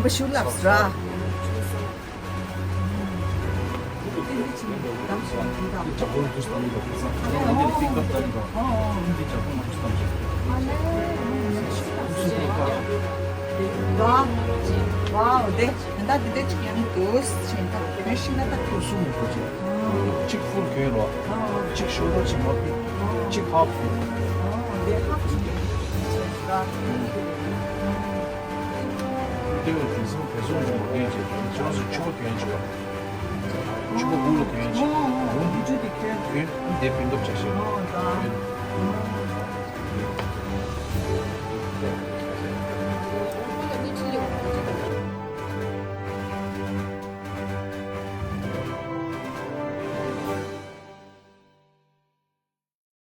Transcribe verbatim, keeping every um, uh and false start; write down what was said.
ཤུ་ལབ་ར། ཝའོ། དེ་ད་འདི་འདྲ་ཅིག་ཡང་འདུག་ཕྱིན་ད་ཕན་ཤི་ན་ད་ཁུ་སུམ་ཁུ་ཅིག་གཅིག་ཧྥུལ་གྱོན་རོགས། གཅིག་ཤོ་ལོ་ཅིག་མ་ཕི། གཅིག་ཧབ་ཧྥུལ། འདི་ཧབ་ཅིག་གྱོན་ཅིག་ད། དེ་བས་དེང་སང་བལ་ཟུང་ལ་མ་གྱོན་ཅིག་ཁྱེད་རང་ཚོ་ཕྱུ་པ་གྱོན་ཅིག་ཕྱུ་པ་དགུང་ལ་གྱོན་ཅིག་འདི་ཇུ་དེ་གྱོན། གྱོན་འདི་པིན་ཀབ་ཆ་ཤས།